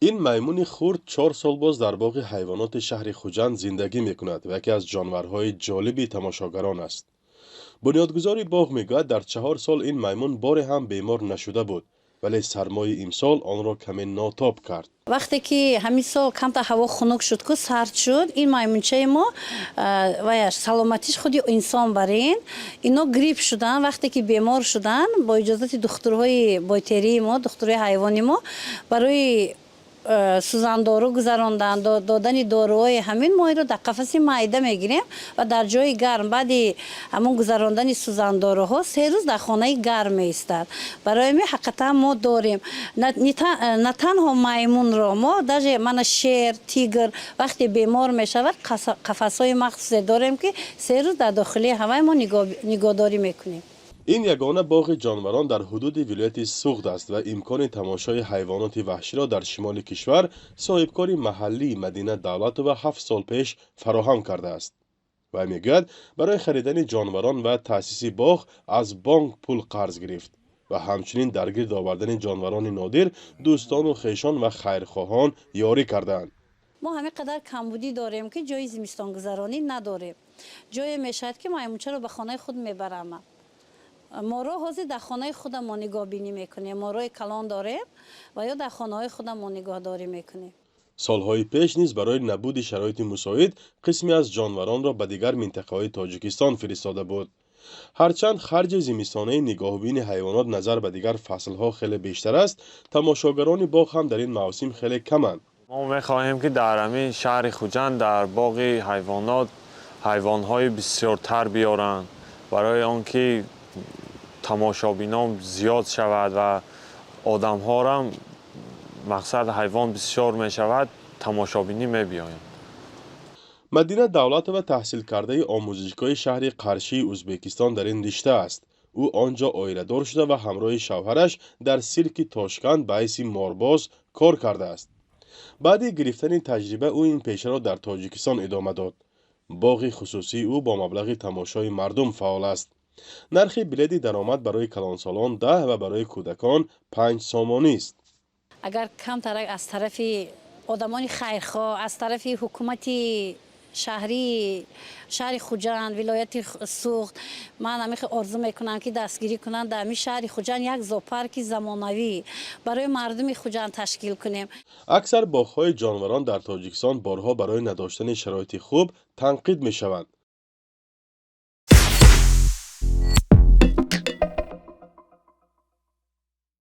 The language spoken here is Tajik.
Ин маймуни хурд 4 сол боз дар боғи ҳайвоноти шаҳри Хуҷанд зиндагӣ мекунад ва яке аз ҷонварҳои ҷолиби тамошогарон аст. Бунёдгузори боғ мегӯяд, дар 4 сол ин маймун боре ҳам бемор нашуда буд, вале сармои имсол онро каме нотоб кард. Вақте ки ҳамин сол камтар ҳаво хунук шуд ку, сард шуд, ин маймунчаи мо ваяш саломатиш худи инсон барин ино грипп шудан. Вақте ки бемор шудан, бо иҷозати духтурҳои бойтерии мо, духтурҳои ҳайвони мо, барои сӯзандору гузарондан, додани доруҳои ҳамин, мо инро дар қафаси майда мегирем ва дар ҷои гарм баъди ҳамон гузарондани сӯзандоруҳо 3 рӯз дар хонаи гарм меистад. Барои ҳамин ҳақиқатан мо дорем на танҳо маймунро, мо даже мана шер, тигр вақте бемор мешавад, қафасҳои махсусе дорем, ки 3 рӯз дар дохилии ҳавай мо нигоҳдорӣ мекунем. Ин ягона боғи ҷонварон дар ҳудуди вилояти Суғд аст ва имкони тамошои ҳайвоноти ваҳширо дар шимоли кишвар соҳибкори маҳаллӣ Мадина Давлатова 7 сол пеш фароҳам кардааст. Вай мегӯяд, барои харидани ҷонварон ва таъсиси боғ аз бонк пул қарз гирифт ва ҳамчунин дар гирд овардани ҷонварони нодир дӯстону хешон ва хайрхоҳон ёрӣ кардаанд. Мо ҳамин қадар камбудӣ дорем, ки ҷои зимистонгузаронӣ надорем. Ҷое мешавад, ки маймунчаро ба хонаи худ мебарам. Моро ҳозир дар хонаи худамон нигоҳбинӣ мекунем. Морои калон дорем ва ё дар хонаҳои худамон нигоҳдорӣ мекунем. Солҳои пеш низ барои набуди шароити мусоид қисме аз ҷонваронро ба дигар минтақаҳои Тоҷикистон фиристода буд. Ҳарчанд харҷи зимистонаи нигоҳубини ҳайвонот назар ба дигар фаслҳо хеле бештар аст, тамошогарони боғ ҳам дар ин мавсим хеле каманд. Мо мехоҳем, ки дар ҳамин шаҳри Хуҷанд дар боғи ҳайвонот ҳайвонҳои бисёртар биёранд, барои он ки тамошобинон зиёд шавад ва одамҳорам мақсад ҳайвон бисёр мешавад, тамошобинӣ мебиёянд. Мадина Давлатова таҳсилкардаи омӯзишгоҳи шаҳри Қаршии Ӯзбекистон дар ин ришта аст. Ӯ он ҷо оиладор шуда ва ҳамроҳи шавҳараш дар сирки Тошканд ба ҳайси морбоз кор кардааст. Баъди гирифтани таҷриба ӯ ин пешаро дар Тоҷикистон идома дод. Боғи хусусии ӯ бо маблағи тамошои мардум фаъол аст. Нархи билети даромад барои калонсолон 10 ва барои кӯдакон 5 сомонист. Агар камтарак аз тарафи одамони хайрхоҳ, аз тарафи ҳукумати шаҳрии шаҳри Хуҷанд, вилояти Суғд, ман ҳамин орзу мекунам, ки дастгирӣ кунанд, дар ҳамин шаҳри Хуҷанд як зоопарки замонавӣ барои мардуми Хуҷанд ташкил кунем. Аксар боғҳои ҷонварон дар Тоҷикистон борҳо барои надоштани шароити хуб танқид мешаванд.